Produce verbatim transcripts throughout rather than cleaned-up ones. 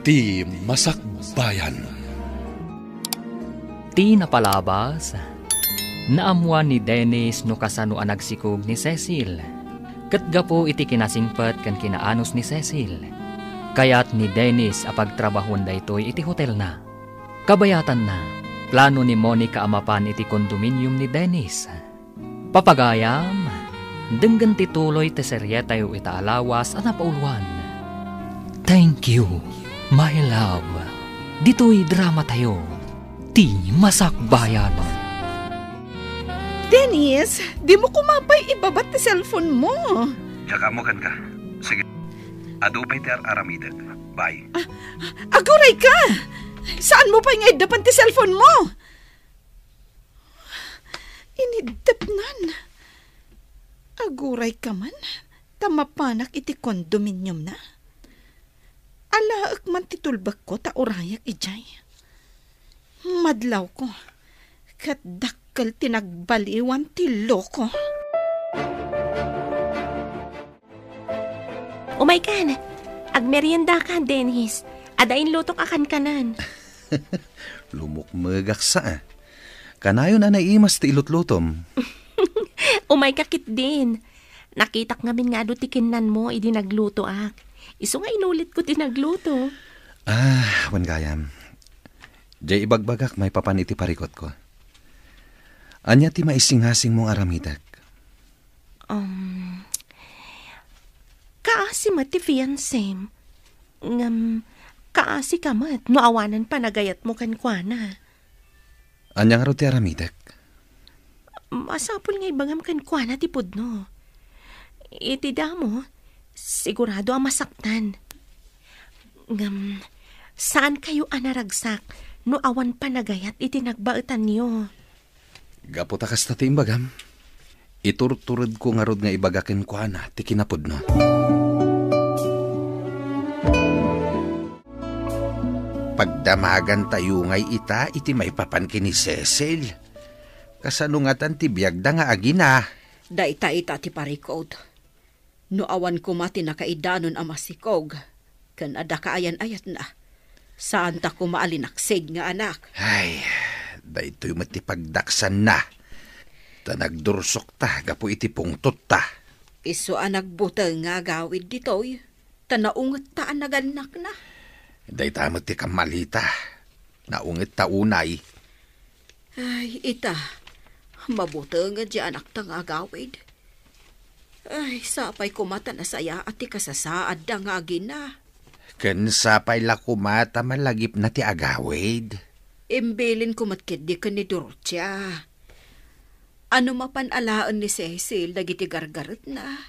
Ti Masakbayan. Ti napalabas, naammuan ni Dennis no kasano a nagsikog ni Cecil. Ket gapu iti kinasingpet ken kinaanus ni Cecil, kayat ni Dennis a pagtrabahoen daytoy iti hotelna. Kabayatanna, plano ni Monica a mapan iti condominium ni Dennis. Papagayam, denggen ti tuloy ti serietayo ita a lawas a napauluan. Thank you, my love. Ditoy dramatayo, Ti Masakbayan. Dennis, dimo koma pay ibabat ti cellphone mo. Diak ammo kenka. Sige. Adu pay ti ar-aramidek. Bye. Aguray ka! Saan mo pay nga iddapan ti cellphone mo? Iniddapnan. Aguray ka man, ta mapanak iti condominiumna. Alaek man ti tulbekko ta urayak idiay. Madlawko, ket dakkel ti nagbaliwan ti loko. Umaykan, agmerienda ka, Dennis. Adda inlutok a kankanan. Lumukmegak sa, ah. Kanayon a naimas ti ilutlutom. Umayka ketdin. Nakitak ngamin nga adu ti kinnanmo idi naglutoak. Isu nga inulitko ti nagluto. Ah, wen gayam. Diay ibagbagak maipapan iti parikutko. Ania ti maisingasingmo nga aramidek? Um, kaasi met ti fiancem. Ngem, kaasi ka met no awanen panagayatmo kenkuana. Ania ngarud ti aramidek? Masapul nga ibagam kenkuana ti pudno. Iti damo, sigurado a masaktan. Ngem, saankayo a naragsak no awan panagayat iti nagbaetanyo. Gapu ta kasta ti imbagam, iturturedko ngarud nga ibaga kenkuana ti kinapudno. Pagdamagantayo ngay ita iti maipapan ken ni Cecil. Kasano ngatan ti biagda nga agina? Dayta ita ti parikut. No awan koma ti nakaidanon a masikog ken adda kaayan-ayatna, saanta koma a linaksig nga anak. Ay, daytoy met ti pagdaksanna. Ta nagdursokta gapu iti pungtotta. Isu a nagbuteng nga agawid ditoy, ta naungetta a nagannakna. Dayta met ti kammalita. Naungetta unay. Ay, ita, mabutengen ti anakta nga agawid. Ay, sapay koma ta nasayaat ti kasasaadda nga agina. Ken sapay la koma ta malagipna ti agawid. Imbilinko met ketdi ken ni Dorotia. Ano mapan alaen ni Cecil dagiti gargaretna,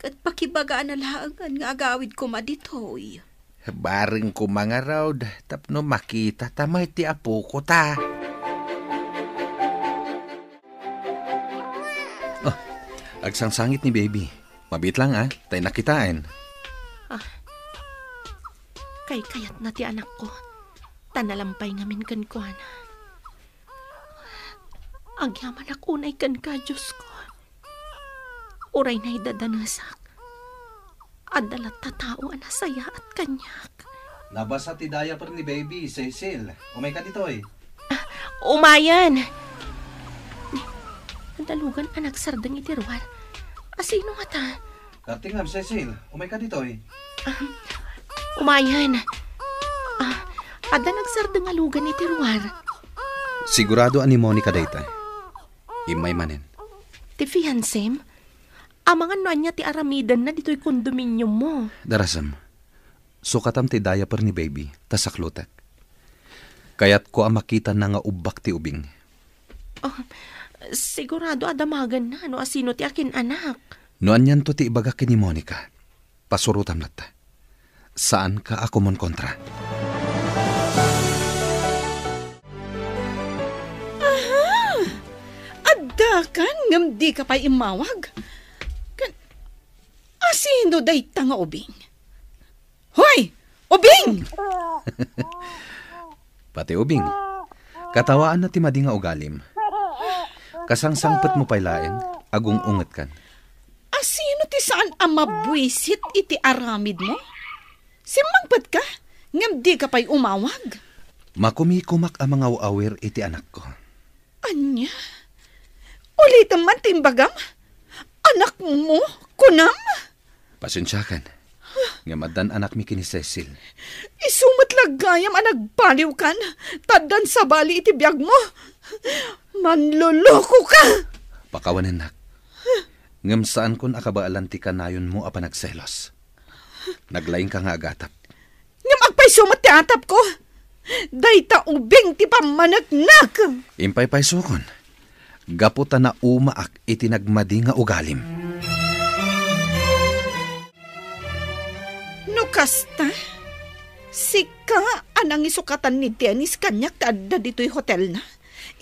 ket pakibagana laengen nga agawid koma ditoy. Bareng koma ngarud tapno makitata met ti apoko ta. Oh, agsangsangit ni baby. Mabiit lang, ah, ta innak kitaen. Ah, kaykayatna ti anakko, ta nalampay ngamin kenkuana. Agyamanak unay kenka, Diosko. Uray naidadanesak, adda latta tao a nasayaat kaniak. Nabasa ti diaper ni baby, Cecil. Umayka ditoy. Ah, umayen. Adda lugan a nagsardeng iti ruar. Asino ngata? Katingam, Cecil. Umayka ditoy. Ah, umayen. Ah, adda nagsardeng a lugan iti ruar. Sigurado a ni Monica dayta. Immay manen. Ti fiancem? Amangan no ania ti aramidenna ditoy condominiummo. Darasem, sukatam ti diaper ni baby, ta saklotek. Kayatko a makitana nga ubbak ti ubing. Oh, sigurado a damagenna no asino ti akin-anak. No anianto ti ibagak ken ni Monica, pasurotam latta. Saanka a kumonkontra. Aha! Addakan ngem dika pay immawag? Ken, asino dayta nga ubing? Hoy! Ubing! Pati ubing. Katawaanna ti madi nga ugalim. Kasangsangpetmo pay laeng, agung-ungetkan. Asino ti saan a mabuisit iti aramidmo? Simmangpetka? Ngem dika pay umawag? Makumikumak a mangaw-awir iti anakko. Ania? Ulitem man ti imbagam? Anakmo, kunam? Pasensiakan. Ngem addan anakmi ken ni Cecil. Isu met la gayam a nagbaliwkan, ta addan sabali iti biagmo. Manlolokoka! Pakawanennak. Ngem saankon a kabaelan ti kanayonmo a panagselos. Naglaingka nga agatap. Ngem agpayso met ti atapko. Dayta ubing ti pammaneknek. Impaypaysokon, gapu ta naumaak iti nagmadi nga ugalim. No kasta, sika a nangisukatan ni Dennis kaniak ti adda ditoy hotelna,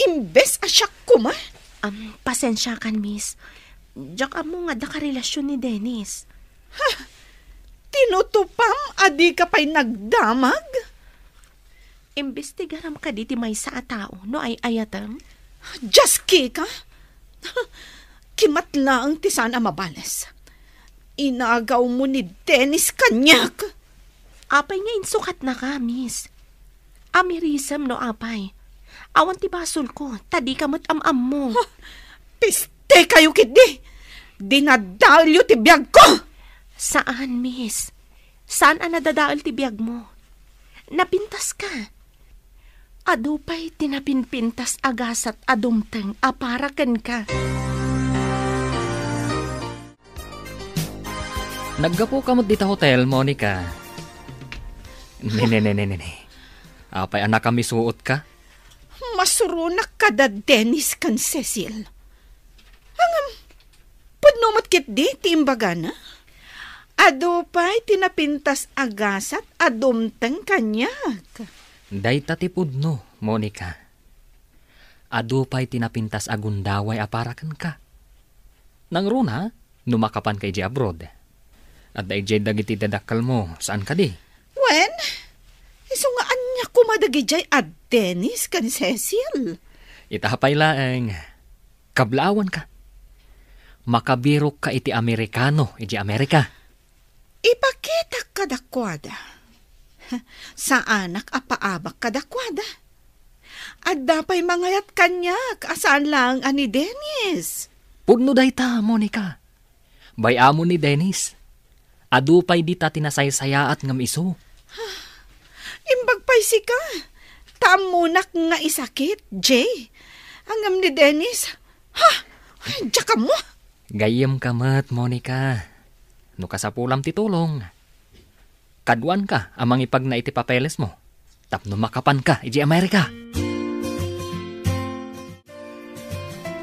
imbes a siak koma? Am, pasensiakan, miss. Diak ammo nga adda karelasion ni Dennis. Ha? Tinutupam a dika pay nagdamag? Imbestigaram kadi ti maysa a tao no ay-ayatem? Diaskika? Kimat laeng ti saan a mabales. Inagawmo ni Dennis kaniak. Apay nga insukatnaka, miss? Amirisem no apay. Awan ti basolko, ta dika met am-ammo. Huh! Pistekayo ketdi! Dinadaelyo ti biagko! Saan, miss. Saan a nadadael ti biagmo. Napintaska. Adu pay ti napinpintas a gasat a dumteng a para kenka. Naggapuka met dita hotel, Monica. Ne, ne, ne, ne, ne, ne. Apay a nakamisuotka? Masuronak kada Dennis ken Cecil. Ngem, pudno met ketdi ti imbagana? Adu pay ti napintas a gasat a dumteng kaniak. Dayta ti pudno, Monica. Adu pay ti napintas a gundaway a para kenka. Nangruna, no makapanka idiay abroad. Adda idiay dagiti dadakkelmo, saan kadi? Wen, isu nga ania koma dagidiay a Dennis ken Cecil? Ita pay laeng, kablaawanka. Makabirokka iti Amerikano idiay Amerika. Ipakitak kadakuada. Saanak a paabak kadakuada. Adda pay mangayat kaniak a saan laeng a ni Dennis. Pudno dayta, Monica. Bay-amon ni Dennis. Adu pay dita ti nasaysayaat ngem isu. Imbag pay sika. Ta ammonak nga isakit, Jay. Ngem ni Dennis, ha? Diak ammo. Gayyemka met, Monica. No kasapulam ti tulong, kaduanka a mangipagna iti papelesmo tapno makapanka idiay Amerika.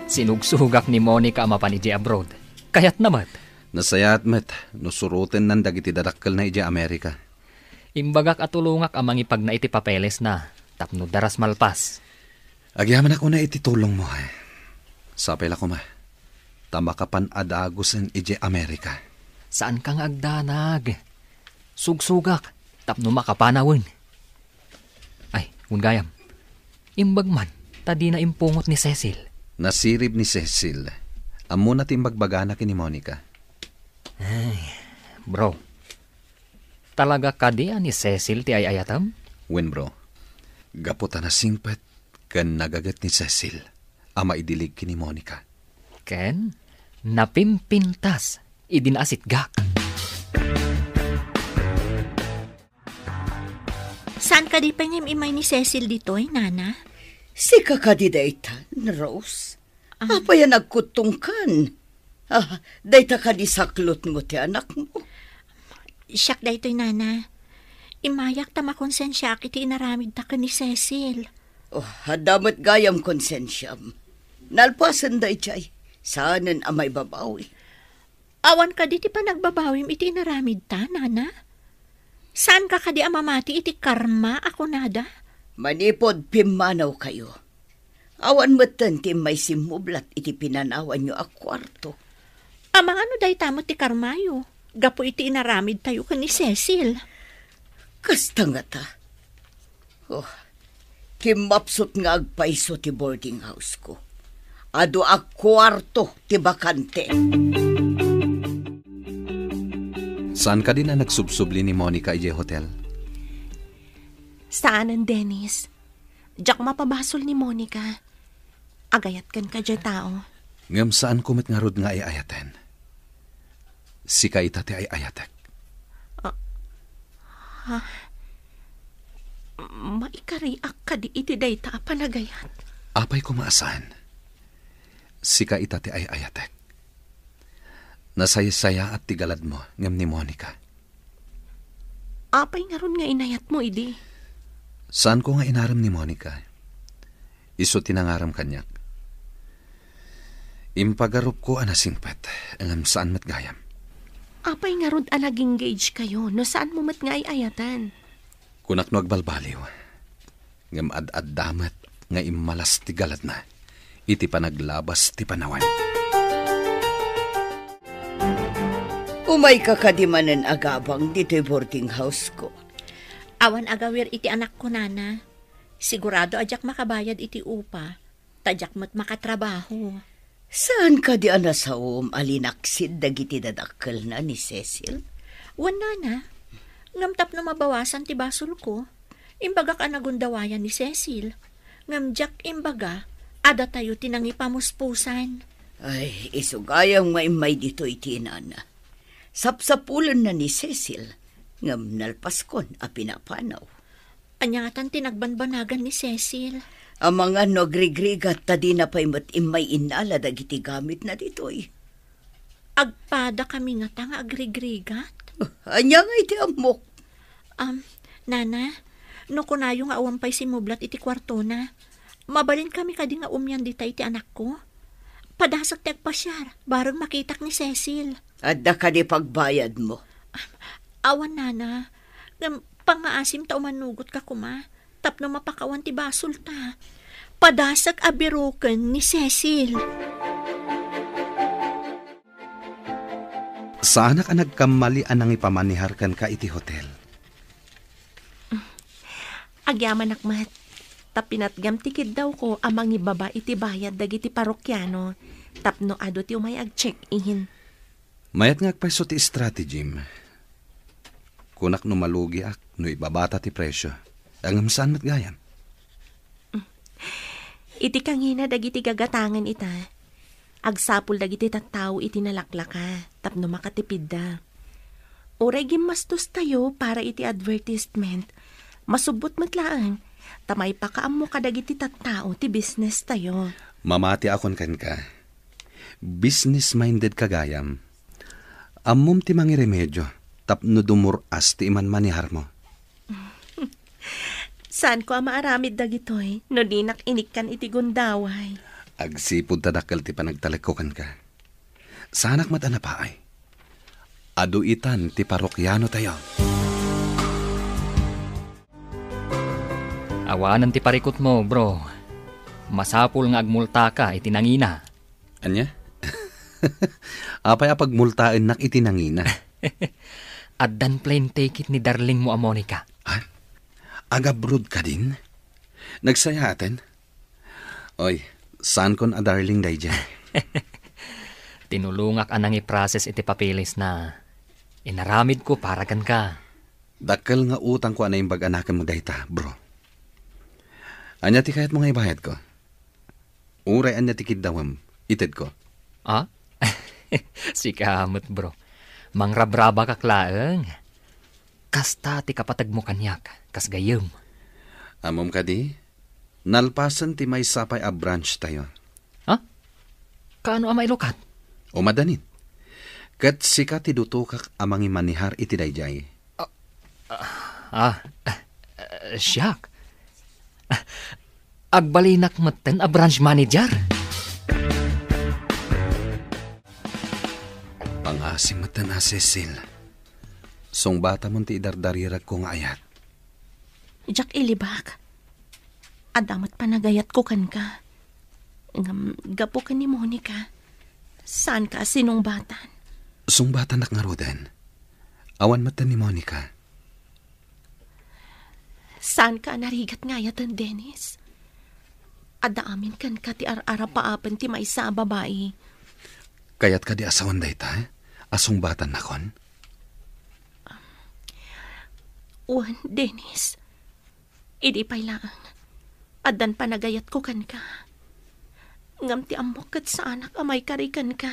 Sinugsugak ni Monica a mapan idiay abroad. Kayatna met. Nasayaat met no surotennan dagiti dadakkelna idiay Amerika. Imbagak a tulongak a mangipagna iti papelesna tapno daras malpas. Agyamanak unay iti tulongmo, eh. Sapay la koma, ta makapan a dagusen idiay Amerika. Saanka nga agdanag. Sugsugak tapno makapanawen. Ay, wen gayam. Imbag man, ta dina impungot ni Cecil. Nasirib ni Cecil. Ammona ti imbagbagana ken ni Monica. Ay, bro. Talaga kadi a ni Cecil ti ay-ayatem? Wen, bro. Gapu ta nasingpet ken nagaget ni Cecil a maidilig ken ni Monica. Ken napimpintas idi naasitgak. Saan kadi pay nga im-immay ni Cecil ditoy, Nana? Sika kadi daytan, Rose? Ah. Apay a nagkuttongkan? Ah, dayta kadi saklotmo ti anakmo? Siak daytoy, Nana. Immayak ta makonsensiaak iti inaramidta ken ni Cecil. Oh, adda met gayam konsensiam. Nalpasen daydiay. Saanen a maibabawi. Awan kadi ti panagbabawim iti inaramidta, Nana? Saanka kadi a mamati iti karma a kunada? Manipud pimmanawkayo, awan metten ti immay simmublat iti pinanawanyo a kuarto. Amangan no dayta met ti karmayo gapu iti inaramidtayo ken ni Cecil. Kasta ngata. Oh, kimmapsut nga agpayso ti boarding house ko. Adu a kuarto ti bakante. Saan kadi a nagsubsubli ni Monica idiay hotel? Saanen, Dennis. Diak mapabasol ni Monica. Agayat kenka diay tao. Ngem saanko met ngarud nga ay-ayaten. Sika ita ti ay-ayatek. Ah, ha? Maikariak kadi iti dayta a panagayat? Apay koma a saan? Sika ita ti ay-ayatek. Nasaysayaat ti galadmo ngem ni Monica. Apay ngarud nga inayatmo idi? Saanko nga inarem ni Monica. Isu ti nangarem kaniak. Impagarupko a nasingpet, ngem saan met gayam. Apay ngarud a nag-engage kayo no saanmo met nga ay-ayaten? Kunak no agbalbaliw. Ngem ad-adda met nga immalas ti galadna iti panaglabas ti panawen. Umayka kadi manen agabang ditoy boarding house-ko. Awan agawir iti anakko, Nana. Sigurado a diak makabayad iti upa, ta diak met makatrabaho. Saan kadi a nasaom a linaksid dagiti dadakkelna ni Cecil? Wen, Nana, ngem tapno mabawasan ti basolko, imbagak a nagundawayan ni Cecil. Ngem diak imbaga a datayo ti nangipamuspusan. Ay, isu gayam nga immay ditoy ti inana. Sapsapulenna ni Cecil, ngem nalpaskon a pinapanaw. Ania ngatan ti nagbanbanagan ni Cecil? Amangan no agrigrigat ta dina pay met immay innala dagiti gamitna ditoy. Agpadakami ngata nga agrigrigat? Ania nga iti ammok? Um, Nana, no kunayo nga awan pay simmublat iti kuartona, mabalinkami kadi nga umian dita iti anakko? Padasek ti agpasiar, bareng makitak ni Cecil. Adda kadi pagbayadmo? Awan, Nana. Ngem pangngaasim ta umannugotka koma tapno mapakawan ti basolta. Padasek a biroken ni Cecil. Saanak a nagkammali a nangipamanihar kenka iti hotel. Agyamanak met, ta pinatgam ti kiddawko a mangibaba iti bayad dagiti parokiano tapno adu ti umay ag-check-in. Mayat nga agpayso ti strategy-m. Kunak no malugiak no ibabata ti presio. Ngem saan met gayam. Iti kangina dagiti gagatangen ita, agsapul dagiti tattao iti nalaklaka tapno makatipidda. Uray gimmastostayo para iti advertisement, masubbot met laeng ta maipakaammo kadagiti tattao ti business tayo. Mamatiakon kenka. Business-minded ka gayam. Ammom ti mangiremedio tapno dumur-as ti imanmaniharmo. Saanko a maaramid dagitoy no dinak inikkan iti gundaway. Agsipud ta dakkel ti panagtalekko kenka. Saanak met a napaay. Adu itan ti parokianotayo. Awanen ti parikutmo, bro. Masapul nga agmultaka iti nangina. Ania? Apay a pagmultaennak iti nangina? Addan plane ticket ni darling mo a Monica. Ha? Agabroad kadin? Nagsayaaten? Oy, saankon a darling daydiay. Tinulongak a nangiprocess iti papeles-na. Inaramidko para kenka. Dakkel nga utangko a naimbag a nakem dayta, bro. Ania ti kayatmo nga ibayadko? Uray ania ti kiddawem, itedko. Ah? Sika met, bro. Mangrabrabakak laeng. Kasta ti kapategmo kaniak, kas gayyem. Ammom kadi, nalpasen ti maysa pay a branch tayo. Ha? Kaano a mailukat? O madanin. Ket sika ti dutokak a mangimanihar iti daydiay. Ah, ah, ah, siak. Ah, agbalinak metten a branch manager. Pangasim metten a Cecil. Sungbatamon ti idardariragko nga ayat. Diak ilibak. Adda met panagayatko kenka. Ngem gapu ken ni Monica, saanka a sinungbatan. Sungbatannak ngaruden. Awan met ni Monica. Saanka a narigat nga ayaten, Dennis. Adda amin kenka ti ar-arapaapen ti maysa a babai. Kayatka di a sawen dayta, a sungbatan nakon? Wen, Dennis. Idi pay laeng, addan panagayatko kenka. Ngem ti ammok ket saanak a maikari kenka.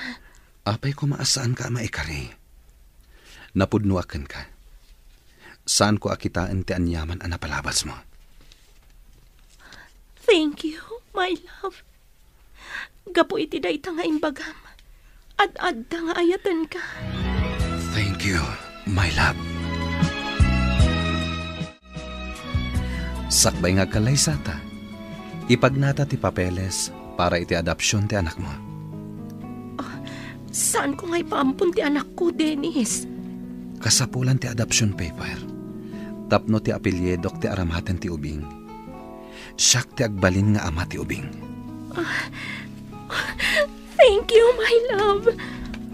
Apay koma a saanka a maikari? Napudnoak kenka. Saanko a kitaen ti aniaman a napalabasmo. Thank you, my love. Gapu iti dayta nga imbagam, ad-adda nga ayatenka. Thank you, my love. Sakbay nga agkallaysata, ipagnata ti papeles para iti adoption ti anakmo. Ah, saanko nga ipaampon ti anakko, Dennis? Kasapulan ti adoption paper. Tapno ti apelyidok ti aramaten ti ubing. Siak ti agbalin nga ama ti ubing. Ah, thank you, my love.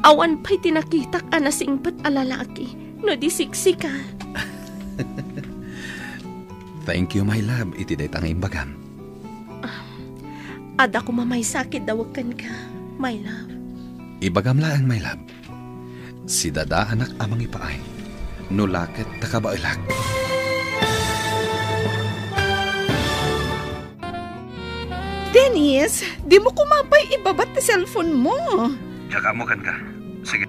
Awan pay ti nakitak a nasingpet a lalaki no di siksika. Thank you, my love, iti dayta nga imbagam. Ah, adda koma maysa a kiddawek kenka, my love. Ibagam laeng, my love. Sidadaanak a mangipaay, no la ket ta kabaelak. Dennis, dimo koma pay ibabat ti cellphone mo. Diak ammo kenka. Sige.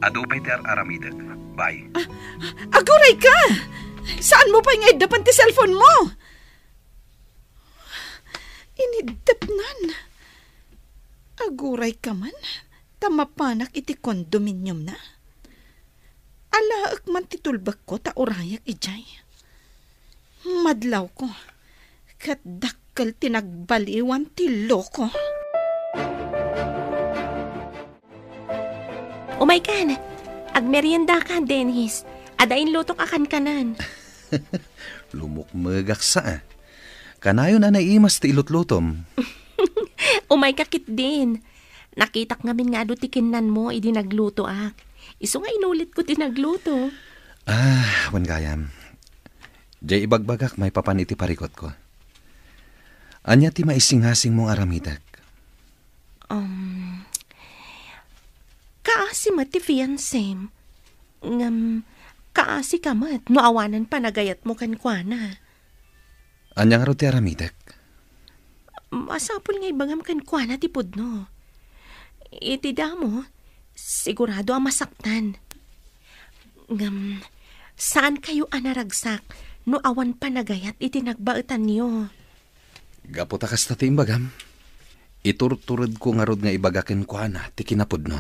Adu pay ti ar-aramidek. Bye. Ah, aguray ka! Saanmo pay nga iddapan ti cellphone mo? Iniddapnan. Aguray ka man, ta mapanak iti condominiumna. Alaek man ti tulbekko ta urayak idiay. Madlawko, ket dakkel ti nagbaliwan ti loko. Umaykan, agmeriendaka, Dennis. Adda inlutok a kankanan. Lumukmegak sa, ah. Kanayon a naimas ti ilutlutom. Umayka ketdin. Nakitak ngamin nga adu ti kinnanmo idi naglutoak. Isu nga inulitko ti nagluto. Ah, wen gayam. Diay ibagbagak maipapan iti parikutko. Ania ti maisingasingmo nga aramidek? Um, kaasi met ti fiancem. Ngem, kaasika met no awanen panagayatmo kenkuana. Ania ngarud ti aramidek? Masapul nga ibagam kenkuana ti pudno. Iti damo, sigurado a masaktan. Ngem, saankayo a naragsak no awan panagayat iti nagbaetanyo. Gapu ta kasta ti imbagam, iturturedko ngarud nga ibaga kenkuana ti kinapudno.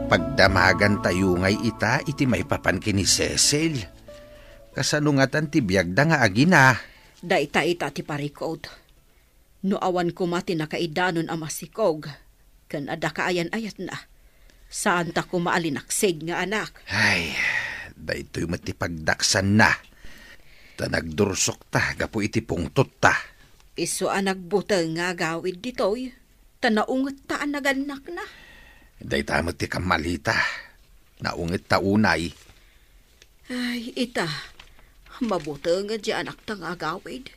Pagdamagantayo ngay ita iti maipapan ken ni Cecil. Kasano ngatan ti biagda nga agina? Dayta ita ti parikut. No awan koma ti nakaidanon a masikog, ken adda kaayan-ayatna, saanta koma a linaksig nga anak. Ay, daytoy met ti pagdaksanna. Ta nagdursokta gapu iti pungtotta. Isu a nagbuteng nga agawid ditoy, ta naungetta a nagannakna. Dayta met ti kammalita. Naungetta unay. Ay, ita, mabuteng ti anakta nga agawid.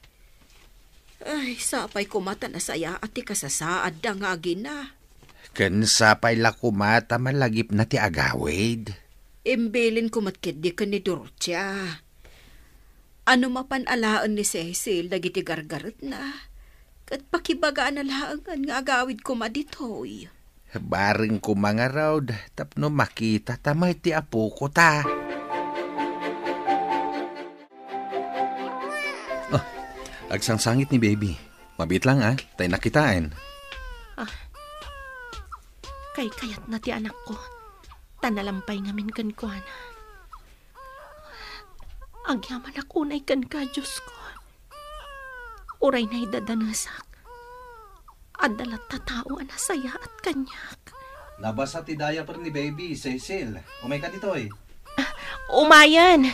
Ay, sapay koma ta nasayaat ti kasasaadda nga agina. Ken sapay la koma ta malagipna ti agawid. Imbilinko met ketdi ken ni Dorotea. Ano mapan alaen ni Cecil dagiti gargaretna, ket pakibagaana laengen nga agawid koma ditoy. Bareng koma ngarud tapno makita ta met ti apoko ta. Oh, agsangsangit ni baby. Mabiit lang, ah, ta innak kitaen. Ah, kaykayatna ti anakko, ta nalampay ngamin kenkuana. Agyamanak unay kenka, Diosko. Uray naidadanesak, adda latta tao a nasayaat kaniak. Nabasa ti diaper ni baby, Cecil. Umayka ditoy. Ah, umayen!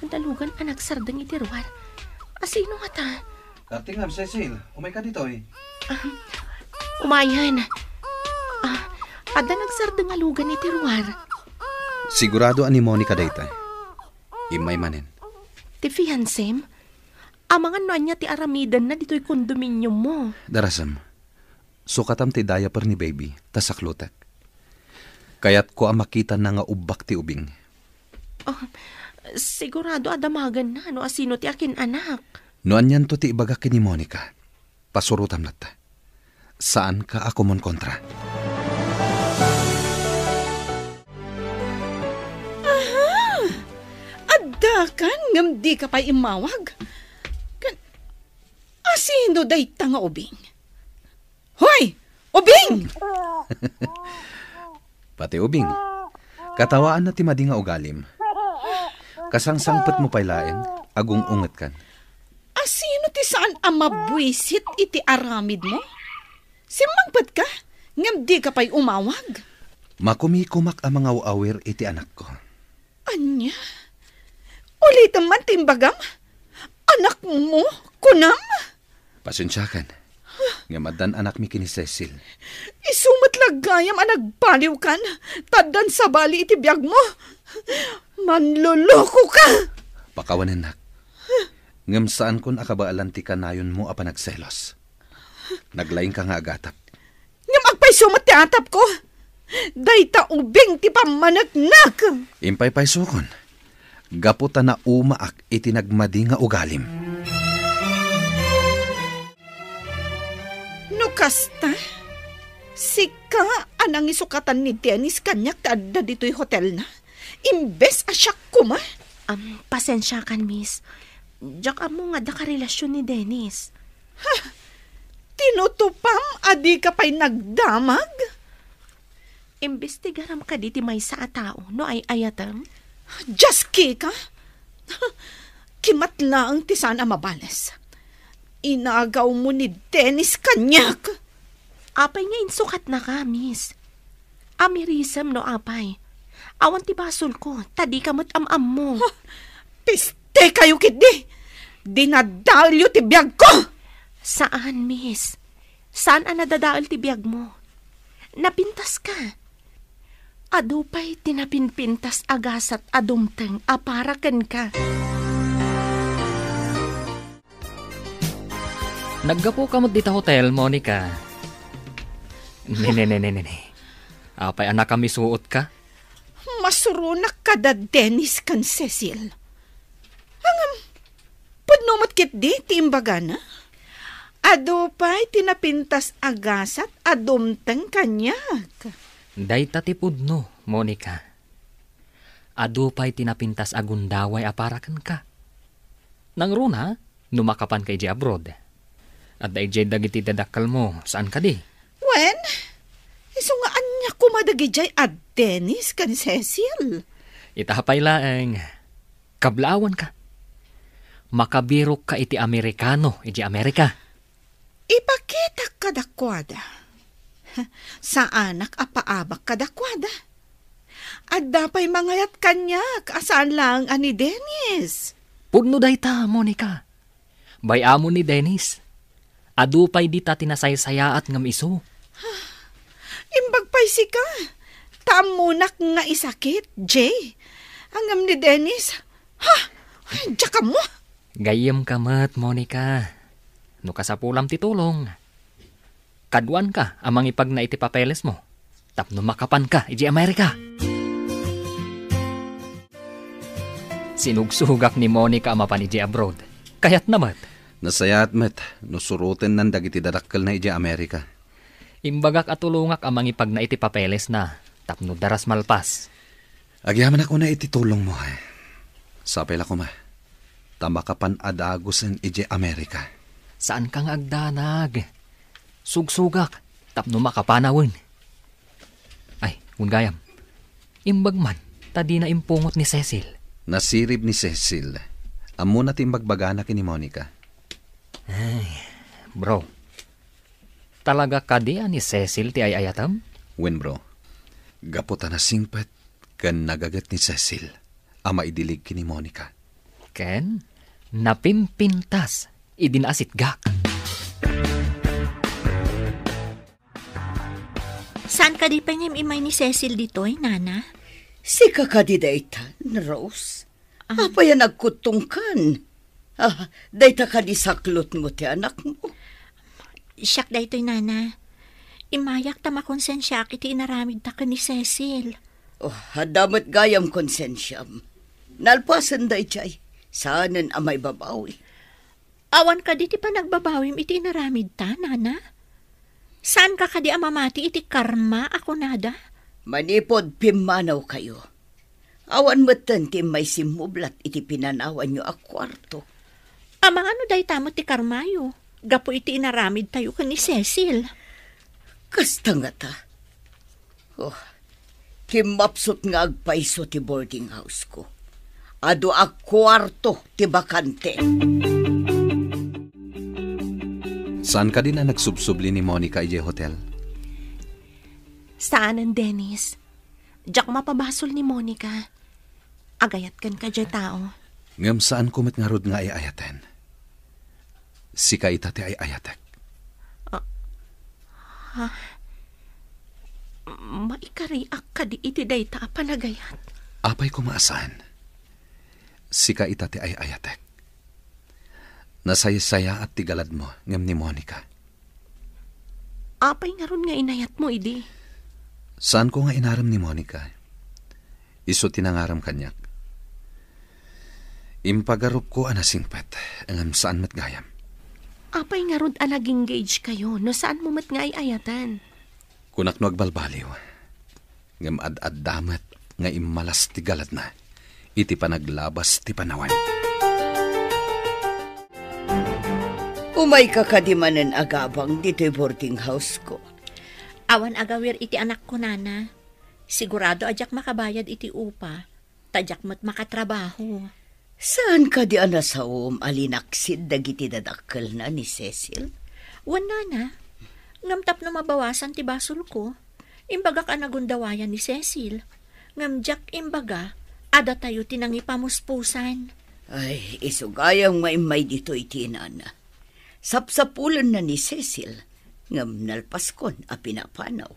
Adda lugan a nagsardeng iti ruar. Asino ngata? Kartingam, Cecil. Umayka ditoy. Ah, umayen. Ah, adda nagsardeng a lugan iti ruar. Sigurado a ni Monica dayta. Immay manen. Ti fiancem? Amangan no ania ti aramidenna ditoy condominiummo. Darasem. Sukatam ti diaper ni baby, ta saklotek. Kayatko a makitana nga ubbak ti ubing. Oh, sigurado a damagenna no asino ti akin-anak. No anianto ti ibagak ken ni Monica, pasurotam latta. Saanka a kumonkontra. Aha! Addakan ngem dika pay immawag? Ken, asino dayta nga ubing? Hoy! Ubing! Pati ubing, katawaanna ti madi nga ugalim. Kasangsangpetmo pay laeng, agung-ungetkan. Asino ti saan a mabuisit iti aramidmo? Simmangpetka, ngem dika pay umawag. Makumikumak a mangaw-awir iti anakko. Ania? Ulitem man ti imbagam? Anakmo, kunam? Pasensiakan. Ngem addan anakmi ken ni Cecil. Isu met la gayam a nagbaliwkan, ta addan sabali iti biagmo. Manlolokoka! Pakawanennak. Ngem saankon a kabaelan ti kanayonmo a panagselos. Naglaingka nga agatap. Ngem agpayso met ti atapko. Dayta ubing ti pammaneknek. Impaypaysokon. Gapu ta naumaak iti nagmadi nga ugalim. No kasta, sika a nangisukatan ni Dennis kaniak ti adda ditoy hotelna, imbes a siak koma? Am, pasensiakan, miss. Diak ammo nga adda karelasion ni Dennis. Ha? Tinutupam a dika pay nagdamag? Imbestigaram kadi ti maysa a tao no ay-ayatem? Diaskika? Kimat laeng ti saan a mabales. Inagawmo ni Dennis kaniak. Apay nga insukatnaka, miss? Amirisem no apay. Awan ti basolko, ta dika met am-ammo. Huh, piste kayo ketdi! Dinadaelyo ti biagko! Saan, miss. Saan a nadadael ti biagmo. Napintaska. Adu pay ti napinpintas a gasat a dumteng a para kenka. Naggapuka met dita hotel, Monica. Ne, ne, ne, ne, ne, ne. Apay a nakamisuotka? Masuronak kada Dennis ken Cecil. Ngem, pudno met ketdi ti imbagana. Adu pay ti napintas a gasat a dumteng kaniak. Dayta ti pudno, Monica. Adu pay ti napintas a gundaway a para kenka. Nangruna, no makapanka idiay abroad. Adda idiay dagiti dadakkelmo, saan kadi? Wen, isu nga ania koma dagidiay a Dennis ken Cecil? Ita pay laeng, kablaawanka. Makabirokka iti Amerikano idiay Amerika. Ipakitak kadakuada. Saanak a paabak kadakuada. Adda pay mangayat kaniak a saan laeng a ni Dennis. Pudno dayta, Monica. Bay-amon ni Dennis. Adu pay dita ti nasaysayaat ngem isu. Imbag pay sika. Ta ammonak nga isakit, Jay. Ngem ni Dennis, ha? Diak ammo. Gayyemka met, Monica. No kasapulam ti tulong, kaduanka a mangipagna iti papelesmo tapno makapanka idiay Amerika. Sinugsugak ni Monica a mapan idiay abroad. Kayatna met. Nasayaat met no surotennan dagiti dadakkelna idiay Amerika. Imbagak a tulongak a mangipagna iti papelesna tapno daras malpas. Agyamanak unay iti tulongmo, eh. Sapay la koma, ta makapan a dagusen idiay Amerika. Saanka nga agdanag. Sugsugak tapno makapanawen. Ay, wen gayam. Imbag man, ta dina impungot ni Cecil. Nasirib ni Cecil. Ammona ti imbagbagana ken ni Monica. Ay, bro. Talaga kadi a ni Cecil ti ay-ayatem? Wen, bro. Gapu ta nasingpet ken nagaget ni Cecil a maidilig ken ni Monica. Ken napimpintas idi naasitgak. Saan kadi pay nga im-immay ni Cecil ditoy, Nana? Sika kadi daytan, Rose? Ah. Apay a nagkuttongkan? Ah, dayta kadi saklotmo ti anakmo? Siak daytoy, Nana. Immayak ta makonsensiak iti inaramidta ken ni Cecil. Oh, adda met gayam konsensiam. Nalpasen daydiay, saanen a maibabawi. Awan kadi ti panagbabawim iti inaramidta, nana? Saanka kadi a mamati iti karma a kunada? Manipud pimmanawkayo, awan metten ti immay simmublat iti pinanawanyo a kuarto. Amangan no dayta met ti karmayo gapu iti inaramidtayo ken ni Cecil? Kasta ngata. Oh, kimmapsut nga agpayso ti boarding house ko. Adu a kuarto ti bakante. Saan kadi a nagsubsubli ni Monica idiay hotel? Saanen, Dennis. Diak mapabasol ni Monica. Agayat kenka diay tao. Ngem saanko met ngarud nga ay-ayaten. Sika ita ti ay-ayatek. Ah, ha? Maikariak kadi iti dayta a panagayat? Apay koma a saan. Sika ita ti ay-ayatek. Nasaysayaat ti galadmo ngem ni Monica. Apay ngarud nga inayatmo idi? Saanko nga inarem ni Monica. Isu ti nangarem kaniak. Impagarupko a nasingpet, ngem saan met gayam. Apay ngarud a nag-engage kayo no saanmo met nga ay-ayatan? Kunak no agbalbaliw. Ngem ad-adda met nga immalas ti galadna iti panaglabas ti panawen. Umayka kadi manen agabang ditoy boarding house ko? Awan agawir iti anakko, nana. Sigurado a diak makabayad iti upa, ta diak met makatrabaho. Saan kadi a nasaom a linaksid dagiti dadakkelna ni Cecil? Wen, nana. Ngem tapno mabawasan ti basolko, imbagak a nagundawayan ni Cecil. Ngem diak imbaga a datayo ti nangipamuspusan. Ay, isu gayam nga immay ditoy ti inana. Sapsapulenna ni Cecil, ngem nalpaskon a pinapanaw.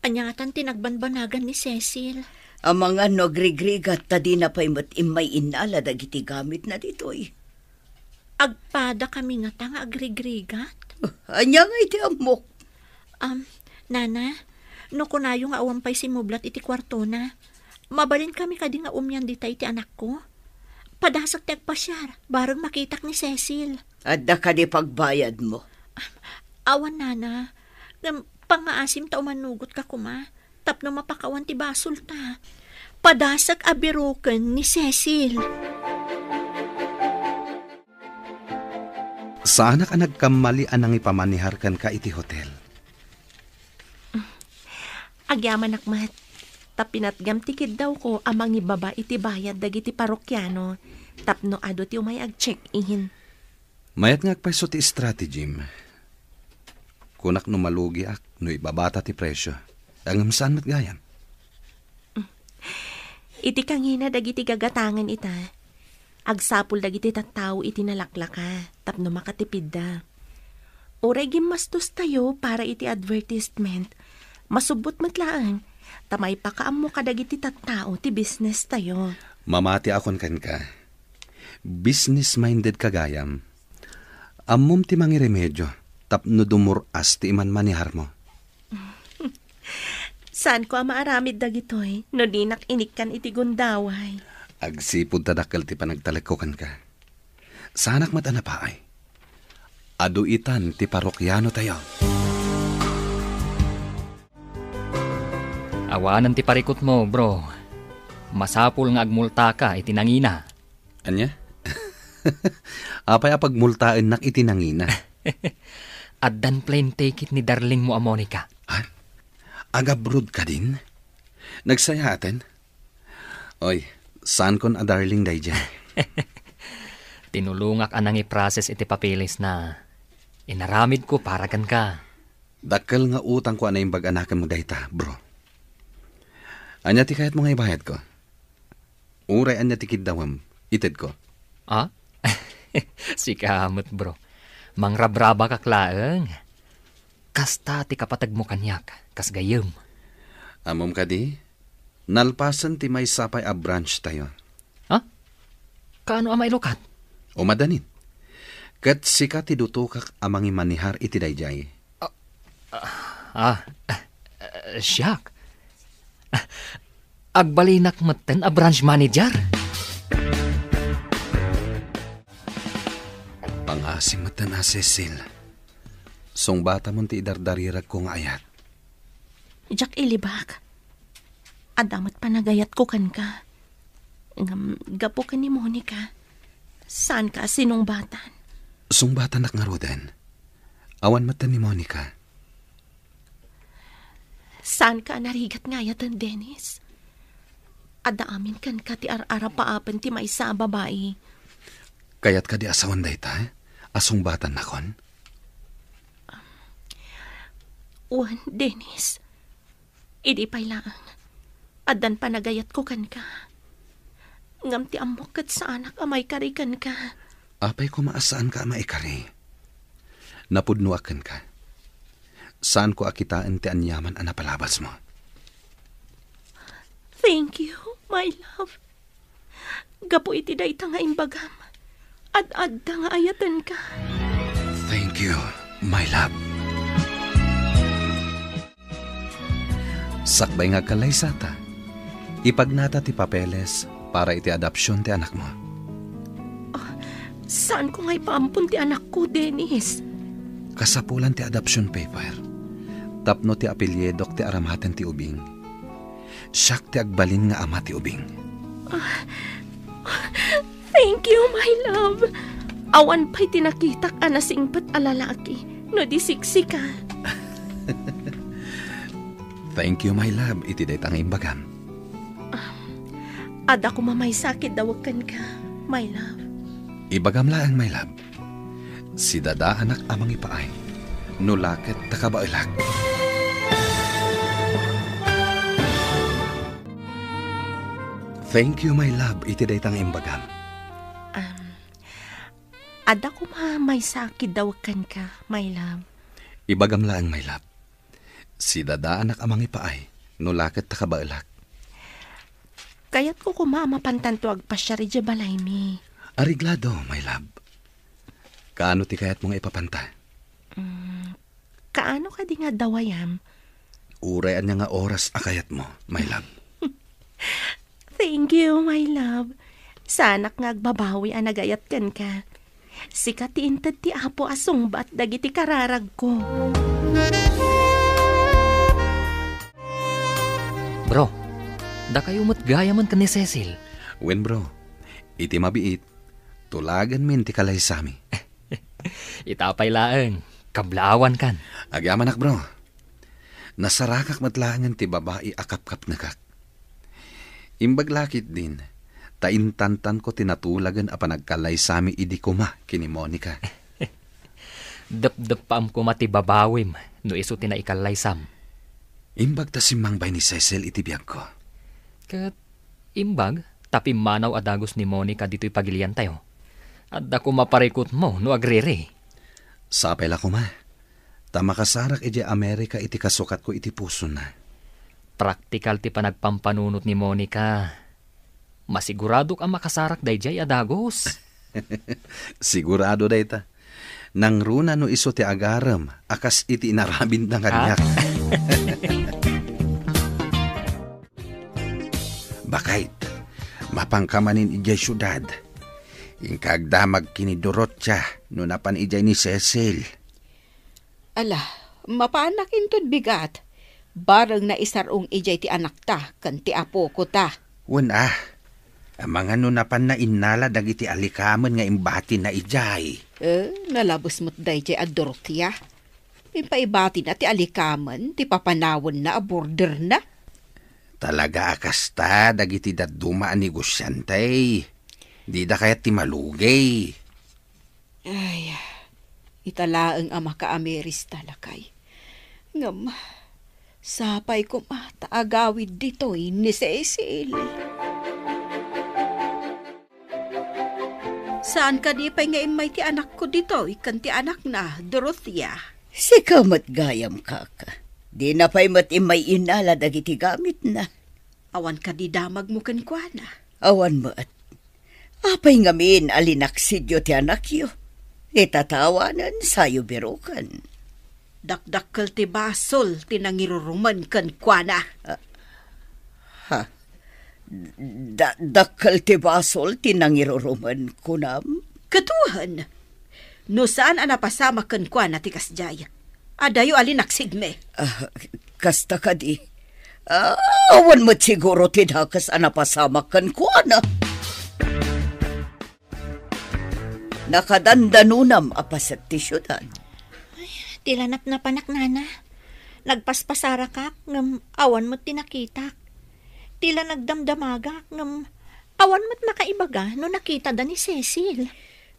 Ania ngatan ti nagbanbanagan ni Cecil? Amangan no agrigrigat ta dina pay met immay innala dagiti gamitna ditoy. Agpada kami ngata nga agrigrigat? Ania nga iti ammok? Am, nana, no kunayo nga awan pay simmublat iti kuartona, mabalin kami kadi nga umian dita iti anakko? Padasek ti agpasiar, bareng makitak ni Cecil. Adda kadi pagbayadmo? Awan, nana. Ngem pangngaasim ta umanugotka koma tapno mapakawan ti basolta. Padasek a biroken ni Cecil. Saanak a nagkammali a nangipamaneharka iti hotel. Agyamanak met, ta pinatgam ti kiddawko a mangibaba iti bayad dagiti parokiano tapno adu ti umay ag-check-in. Mayat nga agpayso ti strategyem. Kunak no malugiak no ibabata ti presio. Ngem saan met gayam. Iti kangina dagiti gagatangen ita, agsapul dagiti tattao iti nalaklaka tapno makatipidda. Uray gimmastostayo para iti advertisement, masubbot met laeng ta maipakaammo kadagiti tattao ti business tayo. Mamatiakon kenka. Business-minded ka gayam. Ammom ti mangiremedio tapno dumur-as ti imanmaneharmo. Saanko a maaramid dagitoy no dinak inikkan iti gundaway. Agsipud ta dakkel ti panagtalekko kenka. Saanak met a napaay. Adu itan ti parokianotayo. Awanen ti parikutmo, bro. Masapul nga agmultaka iti nangina. Ania? Apay a pagmultaennak iti nangina? Addan plane ticket ni darlingmo a Monica. Ha? Agabroad kadin? Nagsayaaten? Oy, saankon a darling daydiay. Tinulongak a nangiprocess iti papeles na. Inaramidko para kenka. Dakkel nga utangko a naimbag a nakemmo dayta, bro. Ania ti kayatmo nga ibayadko? Uray ania ti kiddawem, itedko. Ah? Sika met, bro. Mangrabrabakak laeng. Kasta ti kapatagmo kaniak, kas gayyem. Ammom kadi, nalpasen ti maysa pay a branch tayo. Ha? Kaano a mailukat? O madanin. Ket sika ti dutokak a mangimanehar iti daydiay. Ah, ah. Ah, eh, siak. Ah, agbalinak metten a branch manager. Pangasim metten a, Cecil. Sungbatamon ti idardariragko nga ayat. Diak ilibak. Adda met panagayatko kenka. Ngem gapu ken ni Monica, saanka a sinungbatan. Sungbatanak ngaruden. Awan metten ni Monica. Saanka a narigat nga ayaten, Dennis. Adda amin kenka ti ar-arapaapen ti maysa a babai. Kayat kadi a sawen dayta, a sungbatannakon? Wen, Dennis. Idi pay laeng, addan panagayatko kenka. Ngem ti ammok ket saanak a maikari kenka. Apay koma a saanka a maikari? Napudnoak kenka. Saanko a kitaen ti aniaman a napalabasmo. Thank you, my love. Gapu iti dayta nga imbagam, ad-adda nga ayatenka. Thank you, my love. Sakbay nga agkallaysata, ipagnata ti papeles para iti adoption ti anakmo. Ah, saanko nga ipaampon ti anakko, Dennis? Kasapulan ti adoption paper. Tapno ti apelyidok ti aramaten ti ubing. Siak ti agbalin nga ama ti ubing. Ah, thank you, my love. Awan pay ti nakitak a nasingpet a lalaki no di siksika. Thank you, my love, iti dayta nga imbagam. Adda koma maysa a kiddawek kenka, my love. Ibagam laeng, my love. Sidadaanak a mangipaay, no la ket ta kabaelak. Thank you, my love, iti dayta nga imbagam. Um, adda koma maysa a kiddawek kenka, my love. Ibagam laeng, my love. Sidadaanak a mangipaay, no la ket ta kabaelak. Kayatko koma a mapantanto agpasiar idiay balaymi. Areglado, my love. Kaano ti kayatmo nga ipapanta? Mm, kaano kadi nga adda wayam? Uray ania nga oras a kayatmo, my love. Thank you, my love. Saanak nga agbabawi a nagayat kenka. Sika ti inted ti Apo a sungbat dagiti kararagko. Bro, dakayo met gayamen ken ni Cecil. Wen, bro. Iti mabiit, tulagenmin ti kalaysami. Ita pay laeng, kablaawankan. Agyamanak, bro. Nasarakak met laengen ti babai a kapkapnekak. Imbag la ketdin, ta intantanko ti natulagen a panagkalaysami idi koma ken ni Monica. Depdeppaam koma ti babawim no isu ti naikalaysam. Imbag ta simmangbay ni Cecil iti biagko. Ket imbag ta pimmanaw a dagus ni Monica ditoy pagiliantayo. Adda koma parikutmo no agriri. Sapay la koma. Ta makasarak idiay Amerika iti kasukatko iti pusona. Praktikal ti panagpampanunot ni Monica. Masiguradok a makasarak daydiay a dagus. Sigurado dayta. Nangruna no isu ti agarem a kas iti inaramidna kaniak. Bakay, mapanka manen idiay siudad. Inka agdamag ken ni Dorothea no napan idiay ni Cecil. Ala, mapanak inton bigat. Bareng naisar-ong idiay ti anakta ken ti apokota. Wen a, amangan no napanna innala dagiti alikamen nga imbatinna idiay. Eh, nalabes met daydiay a Dorothea. Impaibatina ti alikamen ti papanawenna a borderna. Talaga a kasta dagiti dadduma a negosiante. Dida kayat ti malugay. Ay, ita laeng a makaamiris ta, lakay. Ngem, sapay koma ta agawid ditoy ni Cecil. Saan kadi pay nga immay ti anakko ditoy ken ti anakna, Dorothea? Sika met gayam, kaka. Dina pay met immay innala dagiti gamitna. Awan kadi damagmo kenkuana? Awan met. Apay ngamin a linaksidyo ti anakyo? Itatawanen, sayo biroken. Dakdakkel ti basol ti nangirurumen kenkuana. Ha? Da-, dakkel ti basol ti nangirurumen, kunam? Ket wen, no saan a napasamak kenkuana ti kasdiay, adayo a linaksidmi. Ah, kasta kadi. Ah, awan met siguro ti dakes a napasamak kenkuana. Nakadandanonam a paset ti siudad. Ay, ti la napnapanak, nana. Nagpaspasarakak, ngem awan met ti nakitak. Ti la nagdamdamagak, ngem awan met makaibaga no nakitada ni Cecil.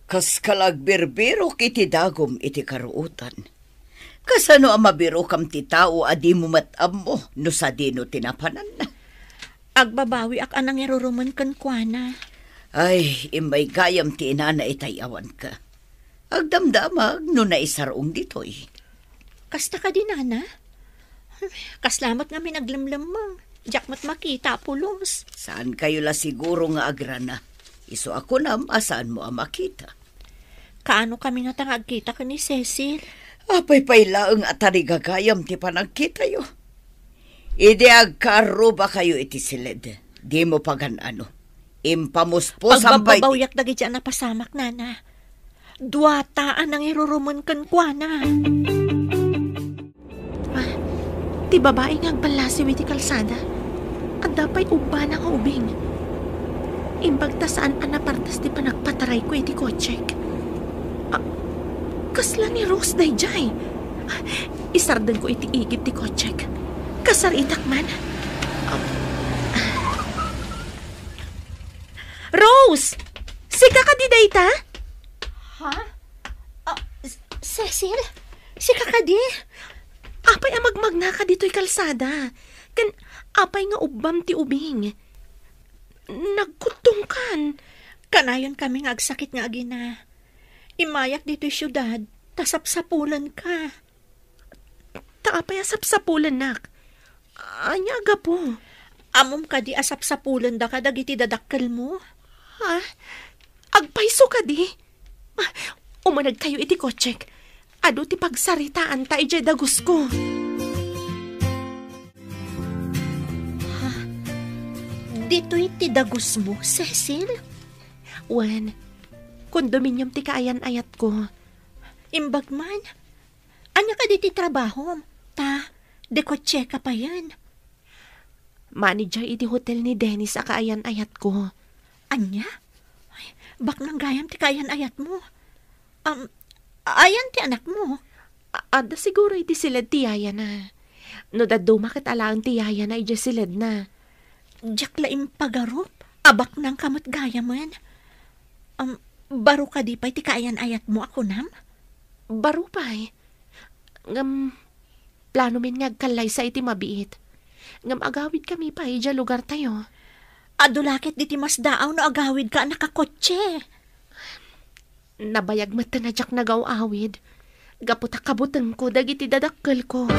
Kaskala agbirbirok iti dagum iti karuotan. Kasano a mabirokam ti tao a dimo met ammo no sadino ti napananna? Agbabawiak a nangirurumen kenkuana. Ay, immay gayam ti inana itay awanka. Agdamdamag no naisarong ditoy. Kasta kadi, nana? Kasla met ngamin aglemlemmeng. Diak met makita a pulos. Saankayo la siguro nga agrana. Isu a kunam a saanmo a makita. Kaano kami ngata nga agkita ken ni Cecil? Apay pay laeng a tarigagayam ti panagkitayo. Idi agkaarrubakayo iti siled, dimo pagan-ano. Impamusposam pay ti Pagbababawiak dagiti a napasamak, nana. Duata a nangirurumen kenkuana. Ah, ti babai nga agballasiw iti kalsada, adda pay ubbana nga ubing. Imbag ta saan a napartas ti panagpatarayko iti kotsek. Ah, kasla ni Rose daydiay. Ah, isardengko iti igid ti kotsek. Kasaritak man. Ah. Rose! Sika kadi dayta? Ha? Ah, S-, Cecil? Sika kadi? Apay a magmagnaka ditoy kalsada? Ken apay nga ubbam ti ubing? Nagkuttongkan. Kanayon kami nga agsakit nga agina. Immayak ditoy siudad, ta sapsapulenka. Ta apay a sapsapulennak? Ania a gapu? Ammom kadi a sapsapulendaka dagiti dadakkelmo? Ha? Agpayso kadi? Ah, umanegkayo iti kotsek. Adu ti pagsaritaanta idiay dagusko. Ha? Ditoy ti dagusmo, Cecil? Wen, kondominium ti kaayan-ayatko. Imbag man, ania kadi ti trabahom? Ta, dekotseka payen. Manager iti hotel ni Dennis a kaayan-ayatko. Ania? Ay, baknang gayam ti kaayan-ayatmo. Um, ayan ti anakmo? A-, adda siguro iti siled ti yayana. No dadduma ket alaen ti yayana idiay siledna. Diak la impagarup a baknangka met gayamen. Um, baro kadi pay ti kaayan-ayatmo a kunam? Baro pay. Ngem, planomin nga agkallaysa iti mabiit. Ngem agawidkami pay idiay lugartayo. Adu la ket diti masdaaw no agawidka a nakakotse. Nabayag met a diak nagaw-awid. Gapu ta kabutengko dagiti dadakkelko.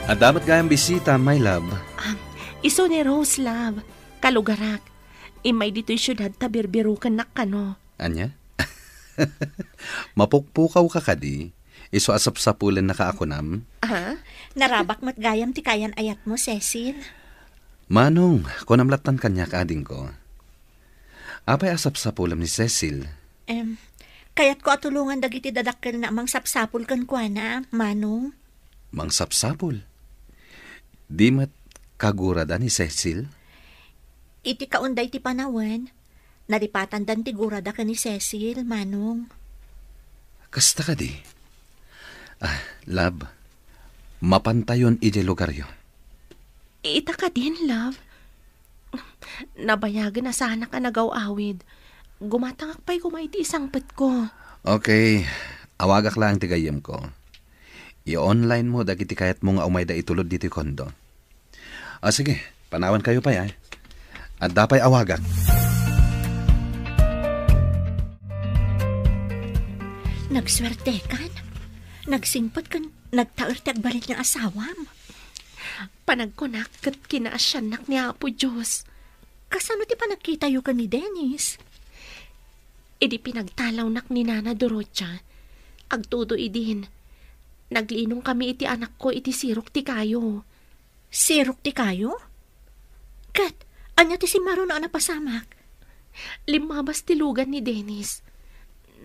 Adda met gayam bisita, my love. Ah, isu ni Rose, love. Kalugarak. Immay ditoy siudad ta birbirokennak kano. Ania? Mapukpukawka kadi? Isu a sapsapulennaka a kunam? Ah, narabak met gayam ti kaayan-ayatmo, Cecil. Manong, kunam lattan kaniak, adingko. Apay a sapsapulem ni Cecil? Em, kayatko a tulongan dagiti dadakkelna a mangsapsapul kenkuana, Manong. Mangsapsapul? Di met kagurada ni Cecil? Iti kaon daydi panawen, nalipatandan ti gurada ken ni Cecil, Manong. Kasta kadi? Ah, love, mapantayon idiay lugaryo. Ita kadin, love? Nabayagen a saanak a nagaw-awid. Gumatangak pay koma iti isangpetko. Okay, awagak laeng ti gayyemko. I-online mo dagiti kayatmo nga umayda itulod ditoy kondo. Ah, sige, panawankayo pay, ay. Adda pay awagak. Nagsuertekan. Nagsingpet ken nagtaer ti agbalin nga asawam. Panagkunak ket kinaasiannak ni Apo Dios. Kasano ti panagkitayo ken ni Dennis? Idi pinagtalawnak ni Nana Dorotia, Agtudo idin. Naglinom kami iti anakko iti sirok ti kayo. Sirok ti kayo? Ket, ania ti simmaruno a napasamak? Limmabas ti lugan ni Dennis.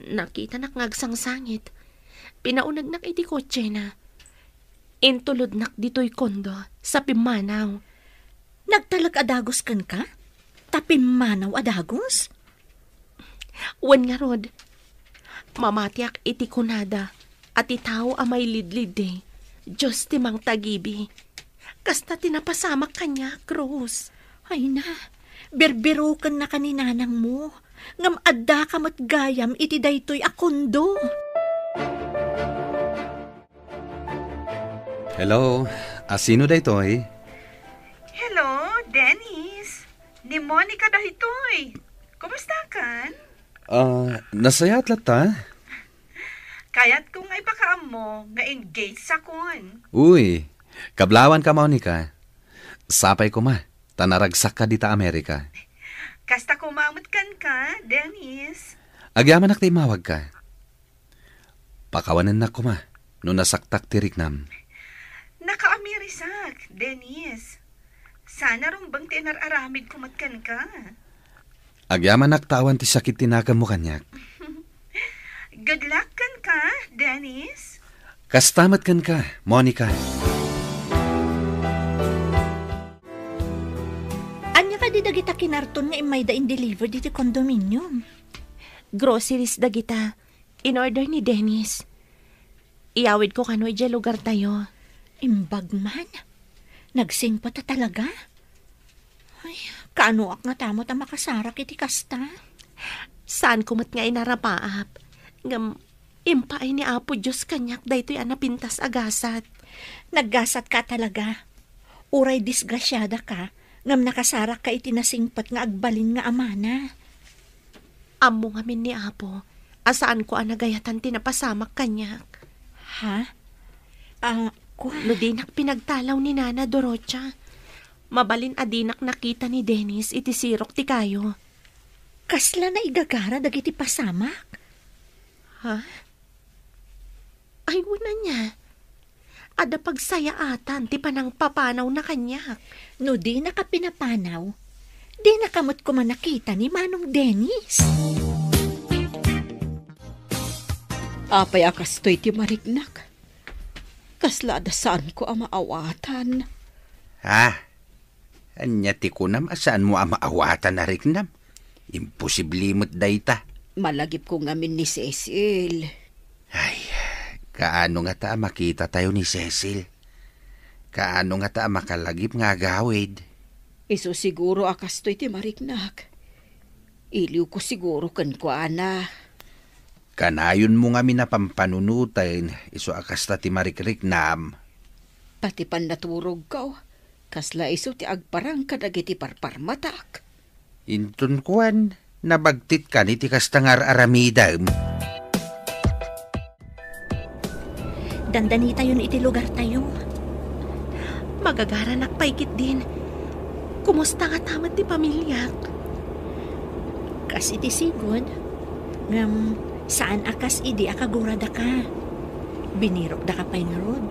Nakitanak nga agsangsangit. Pinaunegnak iti kotsena. Intulodnak ditoy kondo sa pimmanaw. Nagtalek a dagus kenka? Ta pimmanaw a dagus? Wen ngarud, mamatiak iti kunada a ti tao a mailidliddi, Dios ti mangtagibi. Kasta ti napasamak kaniak, Rose. Ay na, birbirokenna ka ni nanangmo, ngem addaka met gayam iti daytoy a kondo. Hello, a sino daytoy? Hello, Dennis. Ni Monica daytoy. Kumusta kan? Ah, nasayaat latta? Kayatko nga ipakaammo nga engaged sakon. Uy, kablawan ka, Monica. Sapay koma, ta naragsakka dita Amerika. Kasta koma met kenka, Dennis. Agyamanak ti immawagka. Pakawanennak koma no nasaktak ti riknam. Nakaamirisak, Dennis. Sana rumbeng ti inar-aramidko met kenka. Agyamanak ta awan ti sakit ti nakemmo kaniak. Good luck kenka, Dennis. Kasta met kenka, Monica. Ania kadi dagita kinarton nga immayda in-deliver diti condominium? Groceries dagita. In-order ni Dennis. Iyawidko kano idiay lugartayo. Imbag man. Nagsingpet a talaga. Ay, kaanoak ngata met a makasarak iti kasta? Saanko met nga inarapaap. Ngem, impaay ni Apo Dios kaniak daytoy a napintas a gasat. Naggasatka a talaga. Uray disgrasiadaka, ngem nakasarakka iti nasingpet nga agbalin nga amana. Ammo ngamin ni Apo a saanko a nagayatan ti napasamak kaniak. Ha? Ah, kua? No dinak pinagtalaw ni Nana Dorocha, mabalin a dinak nakita ni Dennis iti sirok ti kayo. Kasla naigagara dagiti pasamak? Ha? Ay, wen ania. Adda pagsayaatan ti panangpapanawna kaniak. No dinaka pinapanaw, dinaka met koma nakita ni Manong Dennis. Apay a kastoy ti mariknak? Kasla adda saanko a maawatan. Ah, Ania ti kunam a saanmo a maawatan a riknam? Imposible met dayta. Malagipko ngamin ni Cecil. Ay, kaano ngata a makitatayo ni Cecil? Kaano ngata a makalagip nga agawid? Isu siguro a kastoy ti mariknak. Iliwko siguro kenkuana. Kanayonmo ngamin a pampanunoten isu a kasta ti marikriknam. Pati pannaturogko, kasla isu ti agparang kadagiti parparmatak. Inton kuan, nabagtitkan iti kasta nga ar-aramidem. Dandanitayon iti lugartayo. Magagaranak pay ketdin. Kumusta ngata met ti pamiliak? Kas iti sigud, ngem saan a kas idi a kaguradaka. Binirokdaka pay ngarud.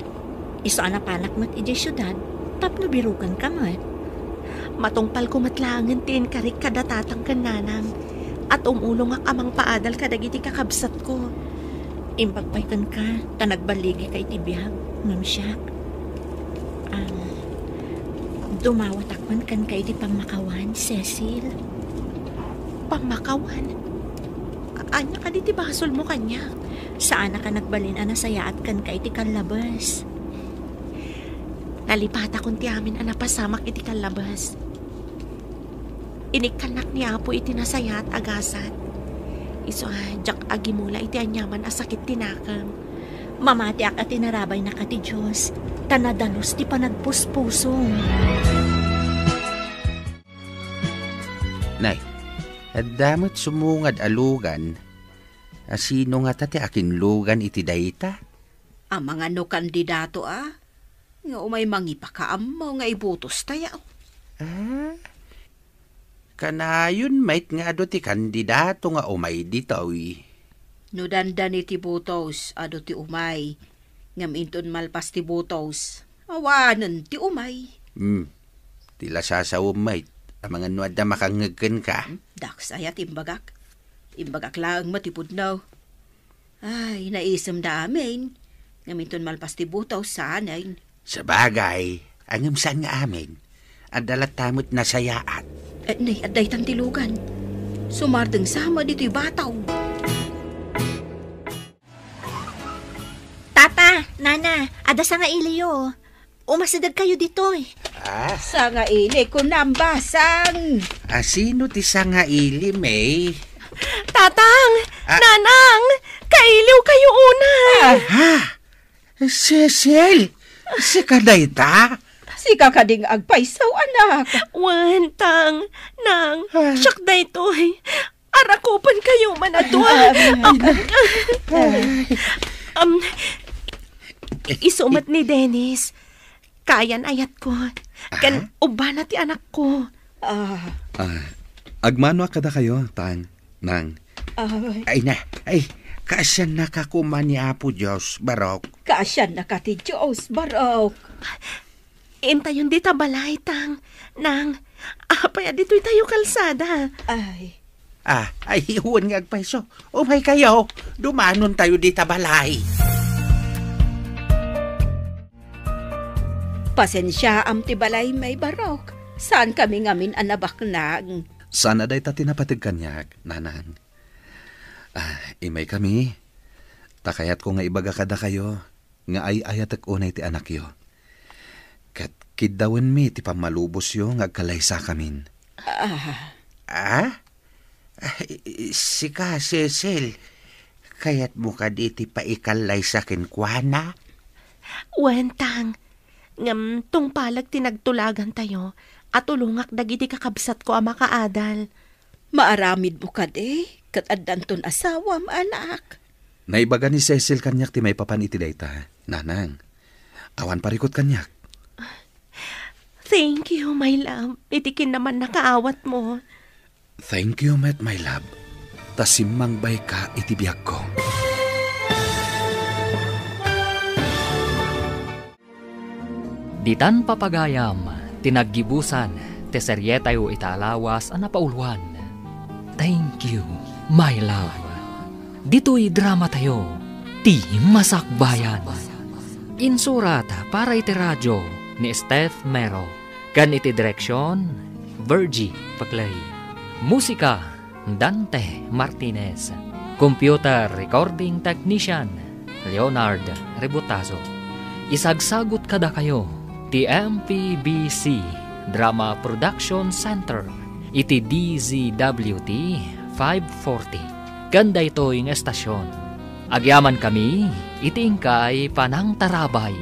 Isu a napanak met idiay siudad tapno birokenka met. Matungpalko met laengen ti inkarik kada tatang ken nanang, a tumulongak a mangpaadal kadagiti kakabsatko. Imbag pay kenka, ta nagballigika iti biag, ngem siak, am, dumawatak man kenka iti pammakawan, Cecil. Pammakawan? A-, ania kadi ti basolmo kaniak? Saanak a nagbalin a nasayaat kenka iti kallabes. Nalipatakon ti amin a napasamak iti kallabes. Inikkannak ni Apo iti nasayaat a gasat. Isu a diak agimula iti aniaman a sakit ti nakem. Mamatiak a tinarabaynaka ti Dios, ta nadalus ti panagpuspusom. Nay, adda met sumungad a lugan. A sino ngata ti akinlugan iti dayta? Amangan no kandidato a, nga umay mangipakaammo nga ibutostayo. Ah? Kanayon met nga adu ti kandidato nga umay ditoy. No dandani ti butos, adu ti umay. Ngem inton malpas ti butos, awanen ti umay. Hmm. Ti lasasawem met, amangan no adda makangngeg kenka. Hmm? Dakes aya ti imbagak. Imbagak laeng met ti pudno. Ay, naisemda amin. Ngem inton malpas ti butos, saanen. Sabagay, ngem saan nga amin. Adda latta met nasayaat. Eh, ni, adda itan ti lugan. Sumardeng sama ditoy bataw. Tata, Nana, adda sangailiyo. Umasideg kayo ditoy. Ah? Sangaili, kunam, basang. Ah, sino ti sangaili, May? Tatang! Ah. Nanang! Kailiw kayo una! Ah. Ha? Cecil! Sika dayta? Sika kading agpayso, anak. Wen, Tang, Nang, Ah. siak daytoy. Arakupan kayo man a dua. Ay, ay. Um, i-, isu met ni Dennis. Kayan ayat ko. Ken Ah? ubbana ti anak ko. Ah. Ah, agmano a kadakayo, Tang, Nang. Ay. Ay na, ay, kaasiannaka koma ni Apo Dios, Barok. Kaasiannaka ti Dios, Barok. Intayon dita balay, Tang, Nang. Apay a ditoy tayo kalsada? Ay. Ah, ay, wen nga agpayso. Umay kayo. Dumanon tayo dita balay. Pasensiaam ti balay, May, Barok. Saan kami ngamin a nabaknang. Saan a dayta ti napateg kaniak, Nanang. Ah, imay kami. Ta kayatko nga ibaga kadakayo nga ay-ayatek unay ti anakyo. Ket kiddawenmi ti pammalubosyo nga agkallaysakamin. Ah. Ah? Ay, sika, Cecil, kayatmo kadi ti paikallaysa kenkuana? Wen, Tang, ngem tungpaleg ti nagtulagantayo a tulongak dagiti kakabsatko a makaadal. Maaramidmo kadi, ket addanton asawam, anak. Naibaga ni Cecil kaniak ti maipapan iti dayta, Nanang. Awan parikut kaniak. Thank you, my love, iti kinamannakaawatmo. Thank you met, my love, ta simmangbayka iti biagko. Ditan papagayam ti naggibusan ti serietayo ita a lawas a napauluan, Thank You, My Love. Ditoy dramatayo, Ti Masakbayan. Insurat para iti radio ni Steph Mero. Ken iti direksion, Virgie Paclay. Musika, Dante Martinez. Computer Recording Technician, Leonard Rebutazo. Isagsagut kadakayo ti M P B C Drama Production Center iti D Z W T five forty. Ken daytoy nga estasion, agyamankami iti inkay panangtarabay.